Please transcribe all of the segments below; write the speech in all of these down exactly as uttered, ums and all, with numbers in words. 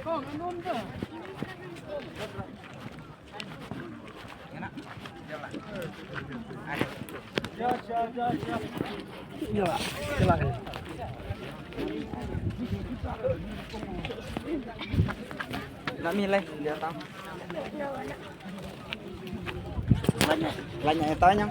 Nak mi lai, dia tang. Lanya, lanya tanya.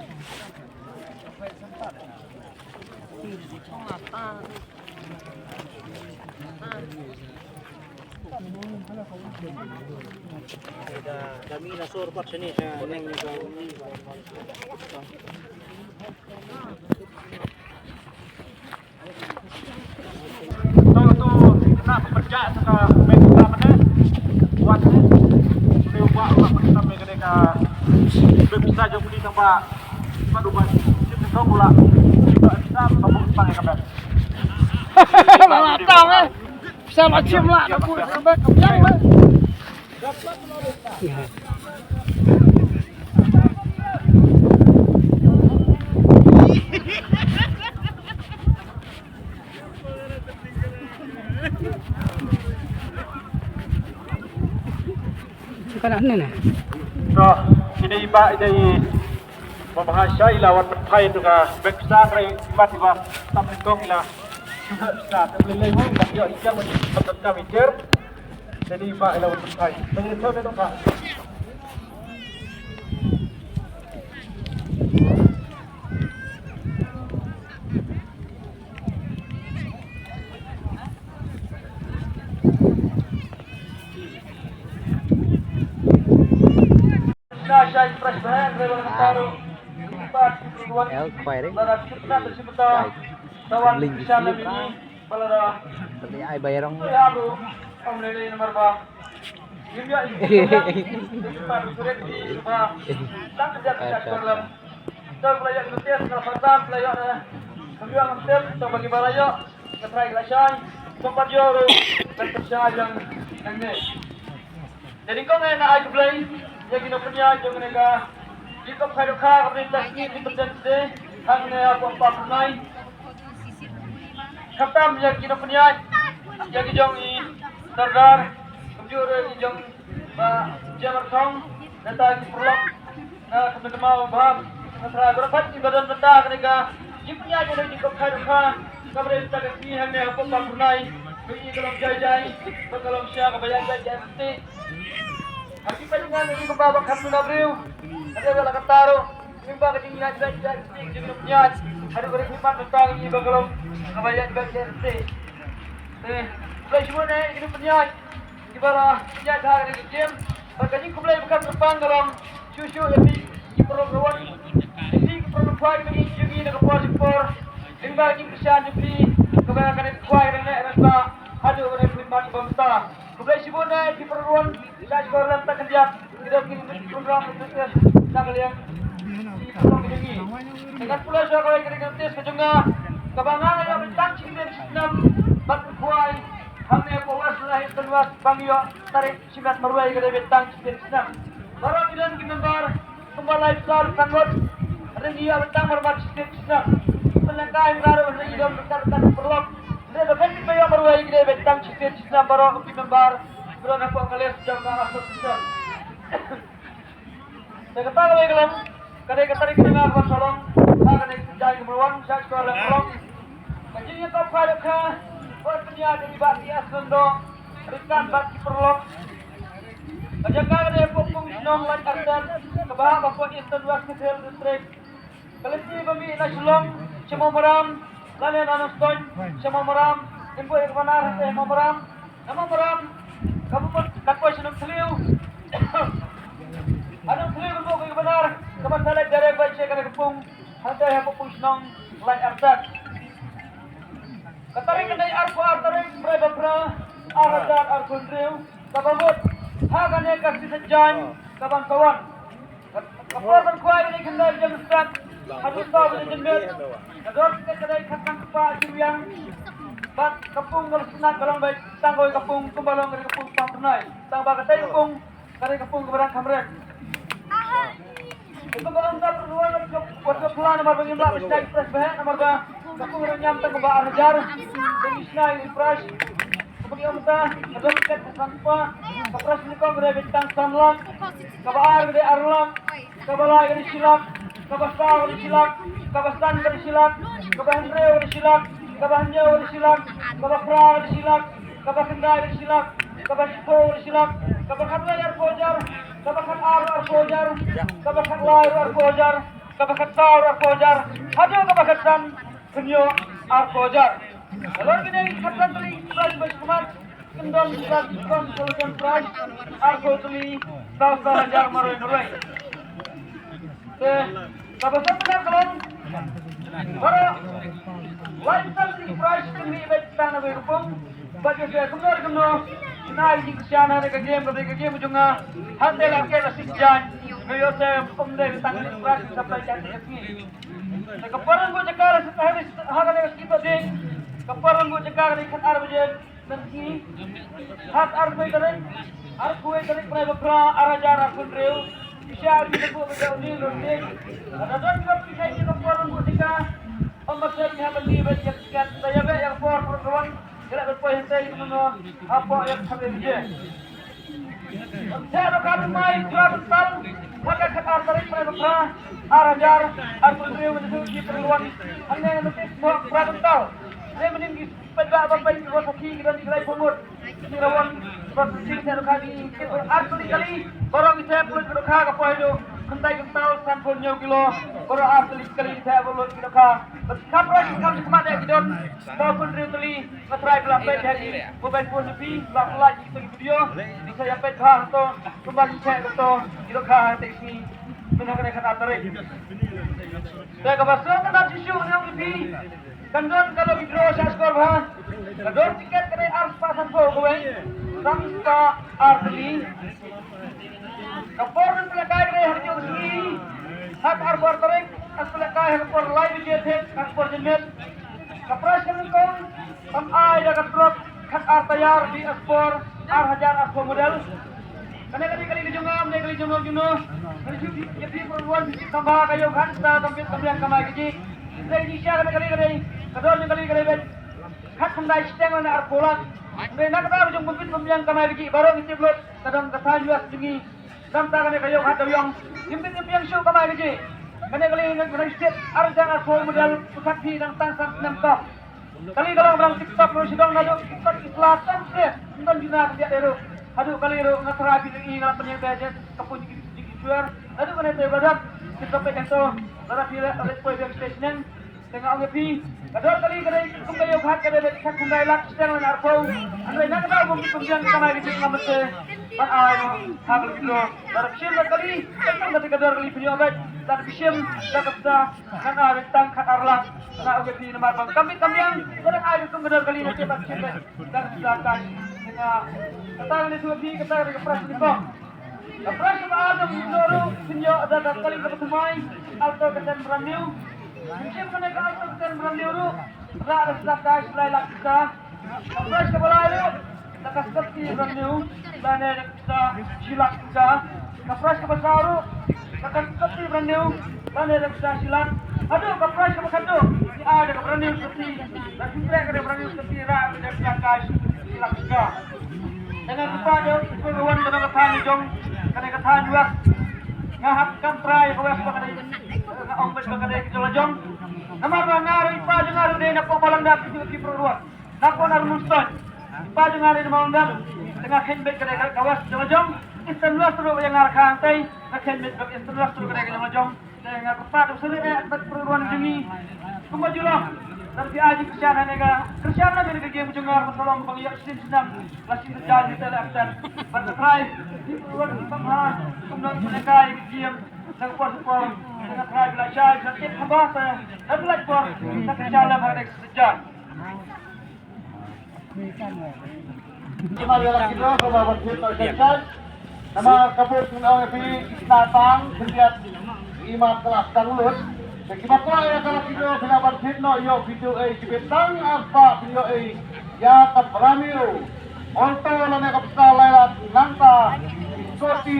Ba la tang, eh. Sa la chim la, ka bu ka ba ka ba. Ka na ne ne. To, ine i ba ine i ba bahasa i la wan pynphai tu ka bek sa krai i mat i ba tam ni kong i la. Sa ta le le ho ba yo i jang ba tam ka mi jer. Jadi i ba i la wan pynphai. Jadi to ne to ka. El Khwairi. Ling di sini, bro. Tadi ai bayar dong. Jadi kong eh na ai khublei ïa ki nongpynïaid jong kane ka Jingkop Khaïi Dohkha ka Bri Industry Independence Day hangne hapoh Pampernai. Khamtam ïa ki nongpynïaid, ïa ki jong i Sordar, kumjuh ruh ïa ki jong Bah Jem Arthong, nangta ki paralok na ka Myntma Bhab, na Sra Gorkhat, kiba don bynta kane ka jingpynïaid jong ka Jingkop Khaïi Dohkha ka Bri Industry hangne hapoh Pampernai. Ka ïa ka long jai jai, ka long sha kaba ïaid beit ïaid ryntih. Ha ki pynjngai na ki kumba ba khatduh na briew. Ka dei ba la kata ruh. Ki kumba ka jingïaid beit ïaid ryntih, jingïaid. Haduh ka dei khmat bynta ki ba ka long kaba ïaid beit ïaid ryntih. Te khublei shibun eh ki nongpynïaid, kiba la pynïaid ha kane ka gym. Bad ka jingkhublei ba kham kyrpang ka long shuh shuh ïa phi ki paralok ruh. Ïa phi ki paralok khwai ba ngi jong ngi na ka por sha ka por. Lyngba ka jingkyrshan jong phi kaba kane ka khwai ka dang neh rangbah haduh ka dei khmat ba mynta. Khublei shibun eh ki paralok ruh, ïa ki paralok lem ta khyndiat, ki dei ki mit ki pynrang ki dei na ka liang ki paralok ki jong ngi. Te ngan pule sha kawei ka ring notis ka jong nga, kaba nga nga ïoh beit tang shi snem shi snem bad ka khwai hangne hapoh West Lahinsonwest Shnong bang ïoh tarik shimet marwei ka dei beit tang shi snem shi snem. Baroh ki don ki member kumba lai phew saw san ngut. Hynrei ngi ïoh beit tang marwei shi snem shi snem. Pynlong kai nga ruh hynrei ngi don beit tang ki paralok. Hynrei ba kynti ba ïoh marwei ki dei beit tang shi snem shi snem baroh ki member. Ki don hapoh ka list jong ka association. Te kata kawei ka long, ka dei ka tarik kaba nga ban sa long ha kane ka jingïaid ka mawon sha ka long. Ka jingïaid ka Khaïi Dohkha, ka pynïaid da i Bah T S Lyngdoh, ryngkat bad ki paralok. Ka jaka ka dei hapoh Pung Shnong Laitarteh, kaba hap hapoh Eastern West Khasi Hills District. Ka lynti ba mih na Shillong sha Mawmaram lane na Nongstoiñ sha Mawmaram, ngin buh ïa ka banner hangtei ha Mawmaram. Na Mawmaram ka mut kan poi sha Nongthliew. Ha Nongthliew kan buh ïa ka banner kaba sa leit direct beit sha kane ka pung hangtei hapoh Pung Shnong Laitarteh. Ka tarik ka dei arphew ar tarik Naiphra, ar hajar arphew hynriew, kaba mut ha kane ka shisha jaiñ kaban sa wan. Ka por ban khwai ka dei khyndai baje mynstep haduh saw baje janmiet. Ka dor tiket ka dei khatsan spah shi riang. Bad ka pung ka la sngewtynnat ba long beit tang kawei ka pung kumba long ka dei ka pung Pampernai. Tang ba katei ka pung ka dei ka pung kaba dang kham rem. Te kumba long ka pung wat ka pla namar ba ngim lah ban shna prize beit namar ba ka pung ka dang ñiam tang kumba ar hajar. Te ngi shna ïa prize. Bagi ong ta, ka dor tiket ka san spah, ka prize nyngkong ka dei beit tang san lak, kaba ar ka dei ar lak, kaba lai ka dei shi lak, kaba saw ka dei shi lak, kaba san ka dei shi lak, kaba hynriew ka dei shi lak, kaba hynñiew ka dei shi lak, kaba phra ka dei shi lak, kaba khyndai ka dei shi lak, kaba shiphew ka dei shi lak, kaba khatlai arphew hajar, kaba khatar arphew hajar, kaba khatlai arphew hajar, kaba khatsaw arphew hajar, haduh kaba khatsan hynñiew arphew hajar. Nalor kine ki khatsan tylli ki prize ba shu khmat, kin don ki prize, kin don ki prize arphew tylli, saw saw hajar marwei marwei. Te kaba sngewtynnat ka long, baroh lai tylli ki prize kin mih beit tang na kawei ka pung. Bad ïa kumno kumno, kine ki jingkyrshan ha kane ka game, kane ka game jong nga, hangtei la khet la shisha, nga ïoh te ym dei tang ki prize ki supply ka sngi. Te ka por ngan buh jaka la shisha ha kane ka sngi, ka por ngan buh jaka ka dei khatar baje mynsngi, ha ka arphew tarik, arphew tarik bnai ba phra, ar hajar arphew hynriew. Shisha ar ngi buh ka dei u ding dor ding. Lada don kiba pynshai ïa ka por ngan buh jaka, ym ba shem ïa ka dei ba ïa ka tiket, da ïa ba ïa ka por, por ka wan, ïa la ka poi hangtei kumno, hapoh ïa ka khatar baje. Te da ka dei mai phra kuntal, ha ka khatar tarik bnai ba phra, ar hajar arphew hynriew, mynta ki pynlong hangne, notis mo phra kuntal. Te mynnin ki paidbah ba peit ki sakhi, ki don ki lai pynmut, ki rawon ba sakhi. Te da ka dei ki ar tylli kali, baroh ki te pynlut ki dohkha ka poi haduh khyndai kuntal sanphew hynñiew kilo, baroh ar tylli kali te pynlut ki dohkha. Bad ki kham rai ki kham shikmat ïa ki don sawphew hynriew tylli. Nga trai ba la peit ha ki mobile phone jong phi, ba la like ïa ki video, sa ïa peit bha hangto, kumba ngi check hangto ki dohkha ha kata ka sngi, mynta ha kane ka khatar tarik. Te kaba sngewtynnat shisha ïa phi, kan don ka lucky draw sha Shkor Bha. Ka dor tiket ka dei ar spah sanphew kawei, san spah ar tylli. Ka por ngan pynlehkai ka dei ha ka sngi, ha ka arphew tarik, ngan pynlehkai ha ka por lai baje thied, ha ka por janmiet. Ka prize ka nyngkong, ngan ai da ka truck khatar taïar B S four, ar hajar arphew model. Kane ka dei kali ka jong nga, kane ka dei jong nga jong no. Kane ka dei jong phi, phi, phi, phi, phi, phi, phi, ka ïoh khat sa, kam bit kam biang kamai kajih. Kane ka dei shisha, kane ka dei, kane ka dei, ka dor jong kali ka dei beit khatkhyndai shiteng lane arphew lak. Kane na kata ka jong kam bit kam biang kamai kajih, baroh ngi tip lut, ka dang ka thaiñ US jong ngi. Namar kane ka ïoh khat da u ïong. Ngim bit ngim biang shuh kamai kajih. Kane kali nga kane stet ar hajar arphew model, u khat phi dang tang san snem tok. Kali ka long ba dang TikTok ruh shu dang naduh TikTok ki sla san stet. Ym don jingna ka biang ruh. Haduh kali ruh nga tharai phi dang i nga la pynïeng te jen ka pun jingkit jingkit shuwer. Naduh kane te ba dap TikTok peit hangto. Lada phi leh leh poi biang stage neng. Te nga ong ïa phi, ka dor kali ka dei kum ka ïoh khat ka dei beit khatkhyndai lak shiteng lane arphew. Hynrei na kata bym bit bym biang ka kamai ka jingim mynta ban ai ha ka lucky draw. Lada phi shim da kali, ka dor kali phin ïoh beit. Lada phi shim da ka pisa, ngan ai beit tang khatar lak. Nga ong ïa phi namar ba kam bit kam biang, lada ai beit kum ka dor kali, nga tip ba phi shim beit da ka pisa cash. Te nga, kata ka dei shuwa phi, kata ka dei ka prize nyngkong. Ka prize kaba ar jong ngi ruh phin ïoh da ka kali kaba thymmai, Alto K ten brand new. Phin shim kane ka Alto K ten brand new ruh, rah da ka pisa cash lai lak pisa. Ka prize kaba lai ruh da ka Scooty brand new, lane da ka pisa shi lak pisa. Ka prize kaba saw ruh da ka Scooty brand new, lane da ka pisa shi lak. Haduh ka prize kaba khatduh, ngi ai da ka brand new Scooty. Da phin treh ka dei brand new Scooty, rah da ka pisa cash shi lak pisa. Te nga kyrpad ïa u Kong Rawan, kane ka thaiñ jong, kane ka thaiñ West. Nga hap kam trai ïa ka West ba ka dei, nga ong beit ba ka dei ka jong la jong. Namar ba nga ruh i pa jong nga ruh dei na pok Balang Dap, ki jong ki Pro Ruat. Na pok na Rymnung Stojk. I pa jong nga dei na Balang Dap. Te nga kheiñ beit ka dei ka West jong la jong. Eastern West ruh ïa nga rakha hangtei. Nga kheiñ beit ba Eastern West ruh ka dei ka jong la jong. Te nga kyrpad u syrih eh bad Pro Ruat jong ngi. Kumba ju long. Lada phi ai jingkyrshan ha kane ka, kyrshan na kane ka game jong nga, ba ka long ba ngi ïoh shisien snem. La shisien ka jingtei la em ten. Bad nga trai, phi Pro Ruat phi pynbha kumno phi lehkai ka game. Na ka por sha por. Te nga trai phi la shai, phi la tip haba te. Lada phi la por, te phi kyrshan lem ha kane ka season. Ki ma ïa la ki dro, kaba ban thied noh shen shen. Namar ka bud ngi ong ïa phi ki sna tang khyndiat, ki ma ka la tang lut. Te ki ma kwah ïa ka la ki dro phi la ban thied noh, ïoh phi ïoh ei ki bit tang arspah phi ïoh ei ïa ka brand new Alto lane ka pisa lai lak, nangta ki Scooty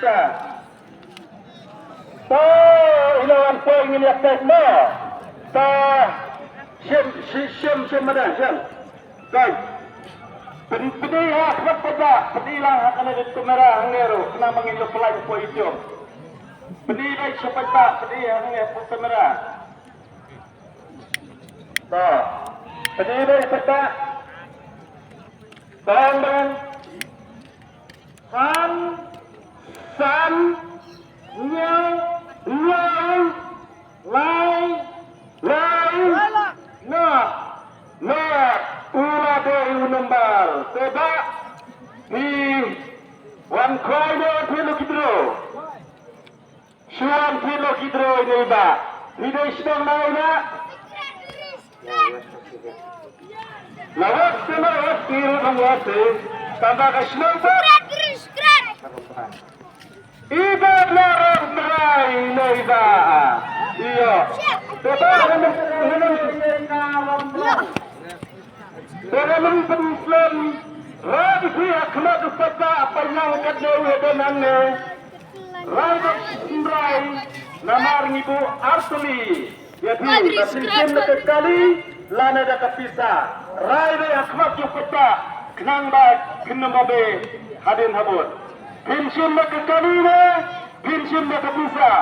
Sa. To, ila wan poi ngin ïa peit mo. To, shim, shim, shim, shim madan, shim. Peit. Peit, peit ha khmat paidbah, peit lang ha kane ka kamera hangne ruh, khnang ba ngin ïoh pynlait hapoh YouTube. Peit beit sha paidbah, peit hangne hapoh kamera. To. Peit beit paidbah. Tang ban. San, san, hynñiew, hynñiew, lai, lai, noh, noh, u la dei u nombar. Te bah, phi wan khoi noh phi lucky draw. Shu wan phi lucky draw ine i bah. Phi dei shnong na ina? Na west na west ni ruh na west. Tang ba ka shnong ba. Iba na rong trai na iba. Iyo. Teba hanam hanam. Teba hanam pynslem. Rai phi ha khmat u papa apa yang kat ne u eden hangne. Rai ba symrai namar ngi buh artylli. Ïa phi ba phin shim da ka kali lane da ka pisa. Rai ba ïa khmat ïa kata khnang ba phin nym ba be hadien habud. Phin shim da ka kali ne phin shim da ka pisa.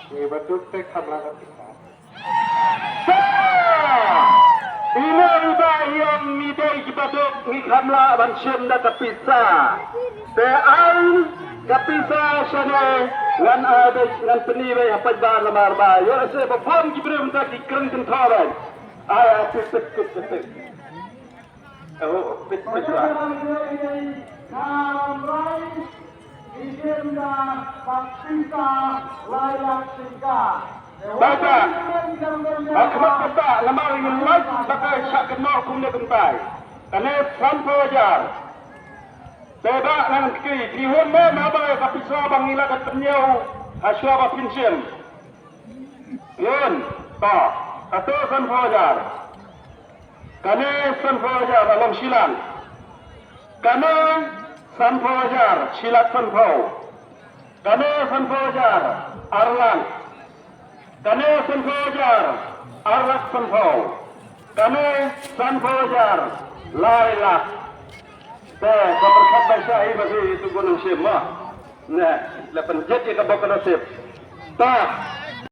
Ngi ba duk te kham la ka pisa. Ina iba ïong ngi dei kiba duk ngi kham lah ban shim da ka pisa. Te ai ka pisa shane ngan ai beit ngan pyni beit ha paidbah namar ba ïoh lehse ba bun ki briew mynta ki kren kynthoh beit. Ai ai pit pit pit pit pit. Oh pit pit ba. Bata. Ba khmat kata namar ngi lait ba ka shah kynnoh kumne kumtai. Kane sanphew hajar. Te ba ngan kti ki hun ne ma ba ka pisa ba ngi la ka tynñiew ha shuwa ba phin shim. Yun to kato sanphew hajar. Kane sanphew hajar along shilang. Kane sanphew hajar shilat sanphew. Kane sanphew hajar arlang. Kane sanphew hajar arlak sanphew. Kane sanphew hajar lai lak. Te ka pyrkhat ba sha hi ba hi tu gunung shim ma. Ne la pynjet ïa ka bok ka nasib. Ta